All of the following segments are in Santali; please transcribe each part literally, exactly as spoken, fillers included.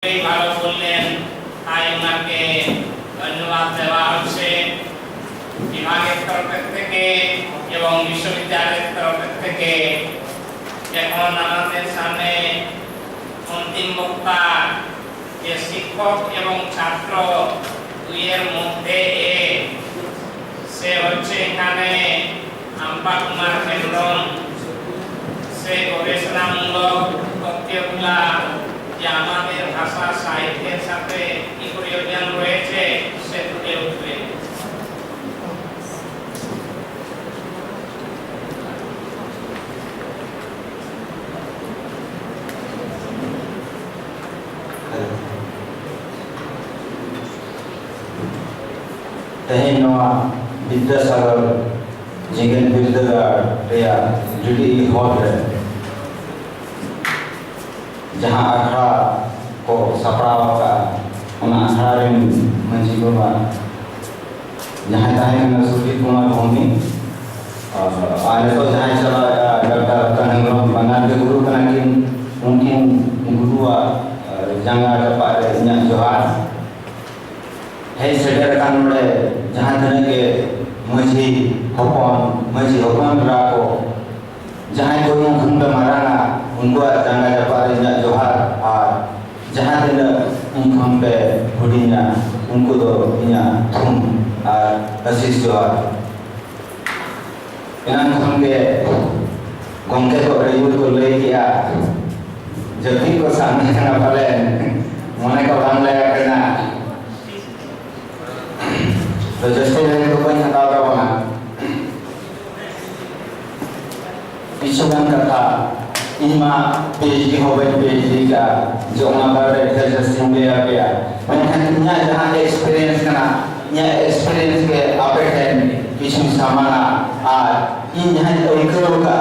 ভালো বললেন, তাই ওনাকে ধন্যবাদ দেওয়া হচ্ছে। বিভাগের তরফ থেকে এবং বিশ্ববিদ্যালয়ের তরফ থেকে এখন আমাদের সামনে অন্তিম বক্তা, যে শিক্ষক এবং ছাত্র দুইয়ের মধ্যে এ, সে হচ্ছে এখানে আম্বা কুমার হেমব্রম। সে গবেষণামূলক তথ্যগুলা যে আমাদের ভাষা সাহিত্যের সাথে কি প্রয়োজন রয়েছে, সে ফুটে উঠবে। ᱛᱮᱦᱮᱧ ᱱᱚᱣᱟ ᱵᱤᱫᱽᱫᱟᱥᱟᱜᱚᱨ ᱡᱮᱜᱮᱛ ᱵᱤᱨᱫᱟᱹᱜᱟᱲ ᱨᱮᱭᱟᱜ ᱰᱤ ᱰᱤ ᱤ ᱦᱚᱞ ᱨᱮ ᱡᱟᱦᱟᱸ ᱟᱠᱷᱲᱟ ᱠᱚ ᱥᱟᱯᱲᱟᱣ ᱟᱠᱟᱫᱼᱟ, ᱚᱱᱟ ᱟᱠᱷᱲᱟ ᱨᱮᱱ ᱢᱟᱹᱡᱷᱤ ᱵᱟᱵᱟ ᱡᱟᱦᱟᱸᱭ ᱛᱟᱦᱮᱸ ᱠᱟᱱᱟ ᱥᱩᱡᱤᱛ ᱠᱩᱢᱟᱨ ᱵᱷᱚᱣᱢᱤ, ᱟᱨ ᱱᱤᱛᱚᱜ ᱡᱟᱦᱟᱸᱭ ᱪᱟᱞᱟᱣᱮᱫᱼᱟ, ᱰᱟᱠᱛᱟᱨ ᱨᱚᱛᱚᱱ ᱦᱮᱢᱵᱨᱚᱢ, ᱵᱟᱱᱟᱨ ᱜᱮ ᱜᱩᱨᱩ ᱠᱟᱱᱟ ᱠᱤᱱ᱾ ᱩᱱᱠᱤᱱ ᱜᱩᱨᱩᱣᱟᱜ ᱡᱟᱸᱜᱟ ᱡᱟᱯᱟᱜ ᱨᱮ ᱤᱧᱟᱹᱜ ᱡᱚᱦᱟᱨ᱾ ᱦᱮᱡ ᱥᱮᱴᱮᱨ ᱟᱠᱟᱱ ᱱᱚᱰᱮ ᱡᱟᱦᱟᱸ ᱛᱤᱱᱟᱹᱜ ᱜᱮ ᱢᱟᱹᱡᱷᱤ ᱦᱚᱯᱚᱱ, ᱢᱟᱹᱡᱷᱤ ᱦᱚᱯᱚᱱ ᱮᱨᱟ ᱠᱚ, ᱡᱟᱦᱟᱸᱭ ᱠᱚ ᱤᱧ ᱠᱷᱚᱱ ᱯᱮ ᱢᱟᱨᱟᱝᱟ, ᱩᱱᱠᱩᱣᱟᱜ ᱡᱟᱸᱜᱟ ᱡᱟᱯᱟᱜ ᱨᱮ ᱤᱧᱟᱹᱜ ᱡᱚᱦᱟᱨ, ᱟᱨ ᱡᱟᱦᱟᱸ ᱛᱤᱱᱟᱹᱜ ᱤᱧ ᱠᱷᱚᱱ ᱯᱮ ᱦᱩᱰᱤᱧᱟ, ᱩᱱᱠᱩ ᱫᱚ ᱤᱧᱟᱹᱜ ᱛᱷᱩᱢ ᱟᱨ ᱟᱥᱤᱥ ᱡᱚᱦᱟᱨ᱾ ᱮᱱᱟᱝ ᱠᱷᱚᱱ ᱜᱮ ᱜᱚᱢᱠᱮ ᱠᱚ ᱟᱹᱰᱤ ᱡᱳᱨ ᱠᱚ ᱞᱟᱹᱭ ᱠᱮᱜᱼᱟ, ᱡᱟᱹᱯᱤᱫ ᱠᱚ ᱥᱟᱱᱟ ᱠᱟᱱᱟ ᱯᱟᱞᱮᱱ, ᱢᱚᱱᱮ ᱠᱚ ᱵᱟᱝ ᱞᱟᱜᱟᱜ ᱠᱟᱱᱟ᱾ ᱛᱚ ᱡᱟᱹᱥᱛᱤ ᱜᱷᱟᱹᱲᱤᱡ ᱫᱚ ᱵᱟᱹᱧ ᱦᱟᱛᱟᱣ ᱛᱟᱵᱚᱱᱟ᱾ ᱠᱤᱪᱷᱩ ᱜᱟᱱ ᱠᱟᱛᱷᱟ, ᱤᱧ ᱢᱟ ᱯᱤ ᱮᱭᱤᱪ ᱰᱤ ᱦᱚᱸ ᱵᱟᱹᱧ ᱯᱤ ᱮᱭᱤᱪ ᱰᱤ ᱠᱟᱜᱼᱟ, ᱡᱮ ᱚᱱᱟ ᱵᱟᱨᱮ ᱨᱮ ᱰᱷᱮᱨ ᱡᱟᱹᱥᱛᱤᱧ ᱞᱟᱹᱭ ᱟᱯᱮᱭᱟ, ᱢᱮᱱᱠᱷᱟᱱ ᱤᱧᱟᱹᱜ ᱡᱟᱦᱟᱸ ᱮᱠᱥᱯᱮᱨᱤᱭᱮᱱᱥ ᱠᱟᱱᱟ, ᱤᱧᱟᱹᱜ ᱮᱠᱥᱯᱮᱨᱤᱭᱮᱱᱥ ᱜᱮ ᱟᱯᱮ ᱴᱷᱮᱱ ᱠᱤᱪᱷᱩᱧ ᱥᱟᱢᱟᱝᱟ, ᱟᱨ ᱤᱧ ᱡᱟᱦᱟᱸᱧ ᱟᱹᱭᱠᱟᱹᱣ ᱠᱟᱜᱼᱟ,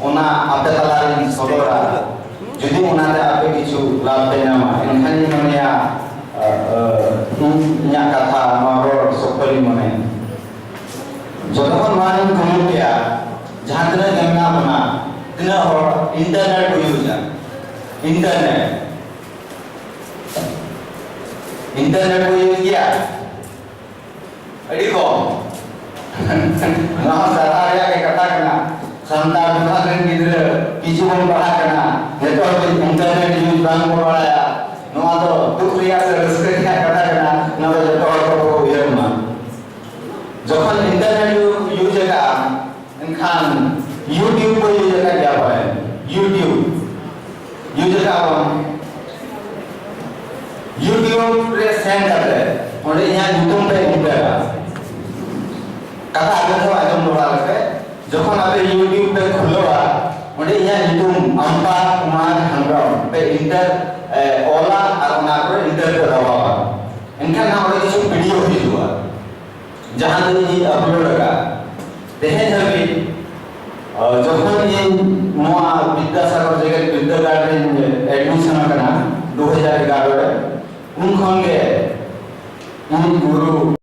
ᱚᱱᱟ ᱟᱯᱮ ᱛᱟᱞᱟᱨᱤᱧ ᱥᱚᱫᱚᱨᱟ᱾ ᱡᱩᱫᱤ ᱚᱱᱟᱨᱮ ᱟᱯᱮ ᱠᱤᱪᱷᱩ ᱞᱟᱵᱷ ᱯᱮ ᱧᱟᱢᱟ, ᱮᱱᱠᱷᱟᱱ ᱤᱧ ᱢᱚᱱᱮᱭᱟ, ᱟᱹ, ᱟᱹ, ᱤᱧ ᱤᱧᱟᱹᱜ ᱠᱟᱛᱷᱟ ᱱᱚᱣᱟ ᱨᱚᱲ ᱥᱚᱯᱷᱚᱞᱤᱧ ᱢᱚᱱᱮᱭᱟ᱾ ᱡᱚᱛᱚ ᱠᱷᱚᱱ ᱢᱟᱲᱟᱝ ᱤᱧ ᱠᱩᱞᱤ ᱯᱮᱭᱟ, ᱡᱟᱦᱟᱸ ᱛᱤᱱᱟᱹᱜ ᱜᱮ ᱢᱮᱱᱟᱜ ᱵᱚᱱᱟ, ᱛᱤᱱᱟᱹᱜ ᱦᱚᱲ ᱤᱱᱴᱟᱨᱱᱮᱴ ᱠᱚ ᱤᱭᱩᱡᱟ? ᱤᱱᱴᱟᱨᱱᱮᱴ᱾ ᱤᱱᱴᱟᱨᱱᱮᱴ ᱵᱚ ᱤᱭᱩᱡᱽ ᱜᱮᱭᱟ? ᱟᱹᱰᱤ ᱠᱚᱢ᱾ ᱱᱚᱣᱟ ᱦᱚᱸ ᱥᱟᱨᱦᱟᱣ ᱨᱮᱭᱟᱜ ᱜᱮ ᱠᱟᱛᱷᱟ ᱠᱟᱱᱟ᱾ ᱥᱟᱱᱛᱟᱲ ᱡᱟᱦᱟᱸ ᱨᱮᱱ ᱜᱤᱫᱽᱨᱟᱹ ᱠᱤᱪᱷᱩ ᱵᱚᱱ ᱯᱟᱲᱦᱟᱜ ᱠᱟᱱᱟ, ᱡᱚᱛᱚ ᱦᱚᱲ ᱜᱮ ᱤᱱᱴᱟᱨᱱᱮᱴ ᱤᱭᱩᱡᱽ ᱵᱟᱝ ᱵᱚ ᱵᱟᱲᱟᱭᱟ᱾ ᱱᱚᱣᱟ ᱫᱚ ᱫᱩᱠ ᱨᱮᱭᱟᱜ ᱥᱮ ᱨᱟᱹᱥᱠᱟᱹ ᱨᱮᱭᱟᱜ ᱠᱟᱛᱷᱟ ᱠᱟᱱᱟ, ᱱᱚᱣᱟ ᱫᱚ ᱡᱚᱛᱚ ᱦᱚᱲ ᱠᱚ ᱩᱭᱦᱟᱹᱨ ᱢᱟ᱾ ᱡᱚᱠᱷᱚᱱ ᱤᱱᱴᱟᱨᱱᱮᱴ ᱤᱭᱩᱡᱽ ᱟᱠᱟᱫᱼᱟ, ᱮᱱᱠᱷᱟᱱ YouTube ᱵᱚ ᱤᱭᱩᱡᱽ ᱟᱠᱟᱫ ᱜᱮᱭᱟ ᱯᱟᱞᱮ? YouTube ᱤᱭᱩᱡᱽ ᱟᱠᱟᱫ ᱵᱚᱱ᱾ YouTube ᱨᱮ ᱥᱮᱱ ᱠᱟᱛᱮ ᱚᱸᱰᱮ ᱤᱧᱟᱹᱜ ᱧᱩᱛᱩᱢ ᱯᱮ ᱮᱱᱴᱟᱨᱟ᱾ ᱠᱟᱛᱷᱟ ᱟᱨ ᱢᱤᱫ ᱫᱷᱟᱣ ᱟᱸᱡᱚᱢ ᱫᱚᱦᱲᱟ ᱞᱮᱯᱮ᱾ ᱡᱚᱠᱷᱚᱱ ᱟᱯᱮ YouTube ᱯᱮ ᱠᱷᱩᱞᱟᱹᱣᱟ, ᱚᱸᱰᱮ ᱤᱧᱟᱹᱜ ᱧᱩᱛᱩᱢ ᱟᱢᱯᱟ ᱠᱩᱢᱟᱨ ᱦᱮᱢᱵᱨᱚᱢ ᱯᱮ ᱮᱱᱴᱟᱨ, ᱮ, ᱚᱞᱟ ᱟᱨ ᱚᱱᱟ ᱯᱚᱨᱮ ᱮᱱᱴᱟᱨ ᱯᱮ ᱫᱟᱵᱟᱣᱟ᱾ ᱮᱱᱠᱷᱟᱱ ᱱᱟᱦᱟᱜ ᱚᱸᱰᱮ ᱠᱤᱪᱷᱩ ᱵᱷᱤᱰᱤᱭᱳ ᱦᱤᱡᱩᱜᱼᱟ, ᱡᱟᱦᱟᱸ ᱫᱚ ᱤᱧᱤᱧ ᱟᱯᱞᱳᱰ ᱟᱠᱟᱫᱼᱟ᱾ ᱛᱮᱦᱮᱧ ᱦᱟᱹᱵᱤᱡ, ᱟ, ᱡᱚᱠᱷᱚᱱ ᱤᱧ ᱱᱚᱣᱟ ᱵᱤᱫᱽᱫᱟᱥᱟᱜᱚᱨ ᱡᱮᱜᱮᱛ ᱵᱤᱨᱫᱟᱹᱜᱟᱲ ᱨᱮᱧ ᱮᱰᱢᱤᱥᱚᱱ ᱟᱠᱟᱱᱟ ᱫᱩ ᱦᱟᱡᱟᱨ ᱮᱜᱟᱨᱚ ᱨᱮ, ᱩᱱ ᱠᱷᱚᱱ ᱜᱮ ᱤᱧ ᱜᱩᱨᱩ